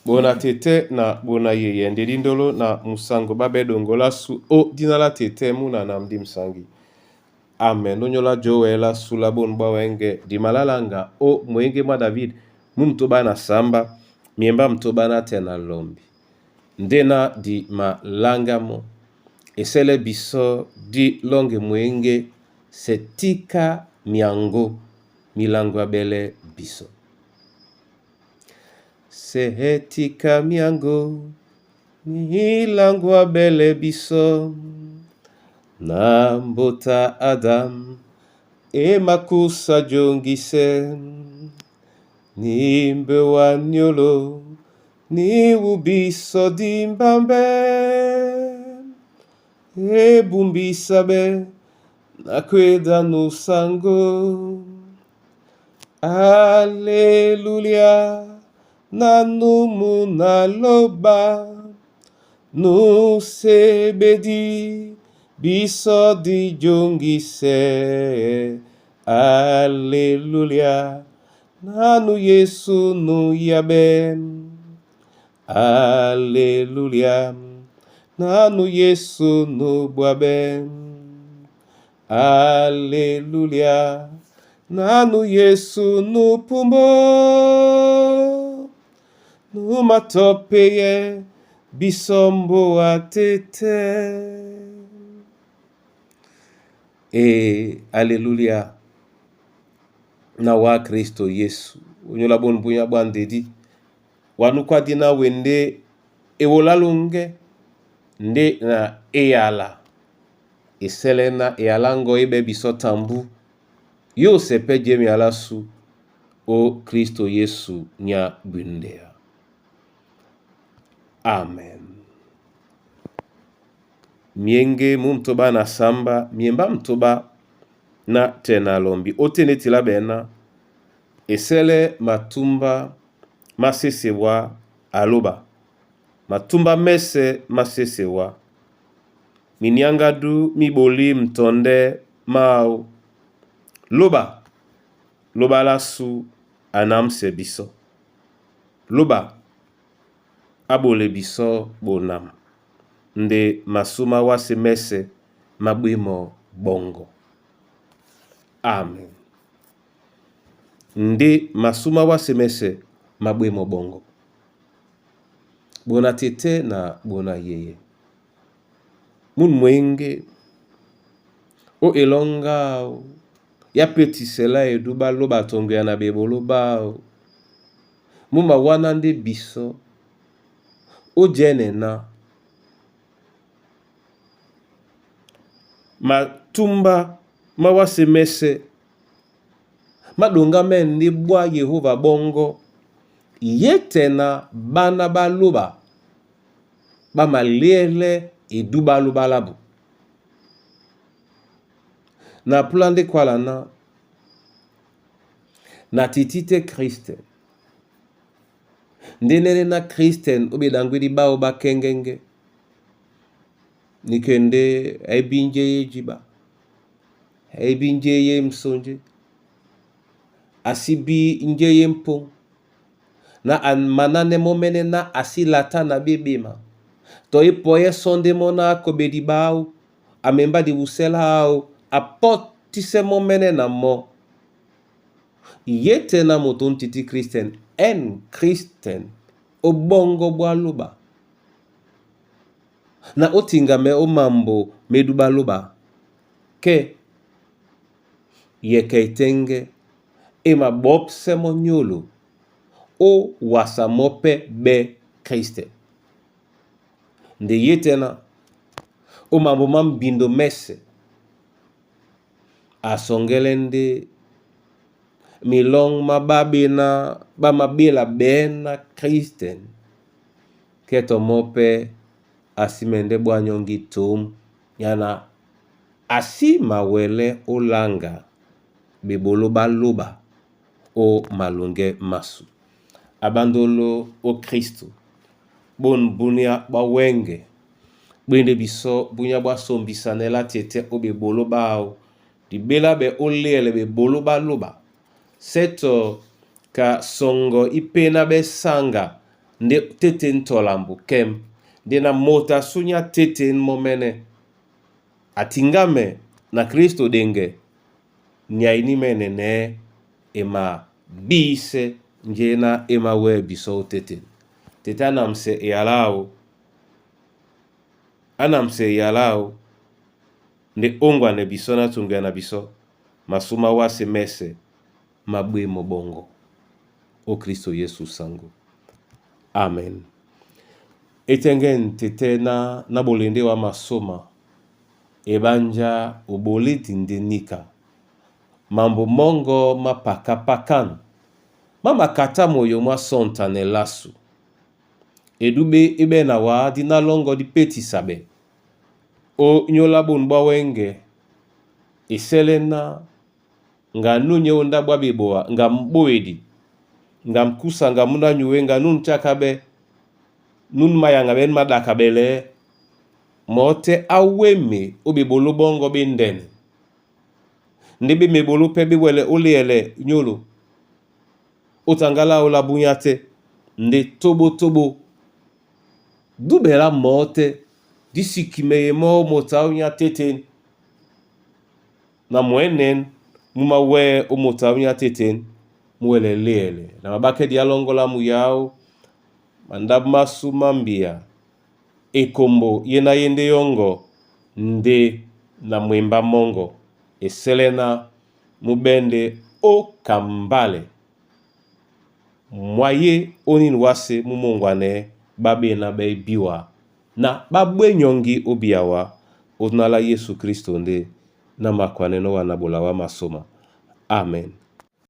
Bona tete na bona yeye nde dindolo na musango babe dongola su o dina la tete muna na mdi msangi. Amen. Onyola joela sula bon bwa wenge dimalalanga o mwenge mwa David mumtoba na samba miemba mtoba na tena lombi. Ndena di malangamo esele biso di longe mwenge setika miango milango abele biso. Setika miango milango abele biso na mbota Adam emakusa jongise nimbe wa nyolo ni ubiso dimbambe ebumbisabe nakweda nusango. Aleluya nanumu naloba nusebedi biso dijongise. Aleluya nanu Yesu nuyabe. Aleluya nanu Yesu nubwabe. Aleluya nanu Yesu nupumbo numatopeye bisombo atete. E aleluya na wa Kristo Yesu onyola bon bunya bwa ndedi wanukwa dina wende ewolalunge nde na eyala esele na eyalango ebe biso tambu yo sepe jemi alasu o Kristo Yesu nya bundea. Amen. Mienge mumtoba na samba miemba mtoba na tena lombi otene tila bena esele matumba masesewa aloba matumba mese masesewa miniangadu miboli mtonde mao loba loba lasu anamse biso loba abole biso bonam nde masuma wase mese mabwimo bongo. Amen. Nde masuma wase mese mabwimo bongo. Bona tete na bona yeye. Mun mwenge o elonga o ya petisela eduba loba tongo ya na bebolo bao. Muma wana nde biso o jene na matumba mawase mese madonga me nde bwa Yehova bongo ye tena bana baloba bamaliele eduba lobalabu. Na pula nde kwala na na titite Kriste nde nene na Kristen obedangweli bao bakengenge nikende ebinje ye jiba ebinje ye msonje asibi nje ye mpo na manane momene na asilata na bebema to epoye sonde mona akobedi bao amemba di wusela ao apotise momene na mo ye te na moto ntiti Kristen en Kristen obongo bwa loba na otingame omambo meduba loba ke yeke etenge ema bopse mo nyolo o wasa mope be Kriste nde ye tena o mambo ma mbindo mese asongele nde milong mababena bamabela bena Kristen keto mope asimende bwanyongi tum yana asi mawele olanga bebolo baloba o malonge masu abandolo o Kristo bon bunia bawenge bwende biso bunya bwasombisanela tete o bebolo bao dibela be olele bebolo baloba seto ka songo ipena besanga Nde tete ntɔlambo kɛ́m nde na moto asunya tete momene atingame na Kristo denge nyai ni mene ne ema bise njena ema we biso tete tete anamse eyalao anamse eyalao nde ongwane biso na tungia na biso masuma wase mese mabwe mobongo o Kristo Yesu sango. Amen. Etenge ntete na bolende wa masoma ebanja oboleti ndenika mambo mongo mapakapakan mamakata moyo mwa sontane lasu edube ebe na wa dina longo dipetisabe o nyola bonu bwa wenge eselena nga nunye onda bwa beboa nga mboedi nga mkusa nga muna nyuwe nga nun chakabe nun mayanga ben madaka bele mote aweme obebolo bongo bendene nde be mebolo pe bewele oliele nyolo otangala ola bunya te nde tobo tobo dubela mote disikimeye mo mota onya tete na mwenen muma we omota onya tete muwele liele na mabake dialongola muyao mandabu masu mambia ekombo ye na ye nde yongo nde na mwemba mongo eselena mubende okambale mwaye onini wase mumongwane babena bebiwa na babwenyongi obiawa onala Yesu Kristo nde na makwane no wana bola wa masoma. Amen.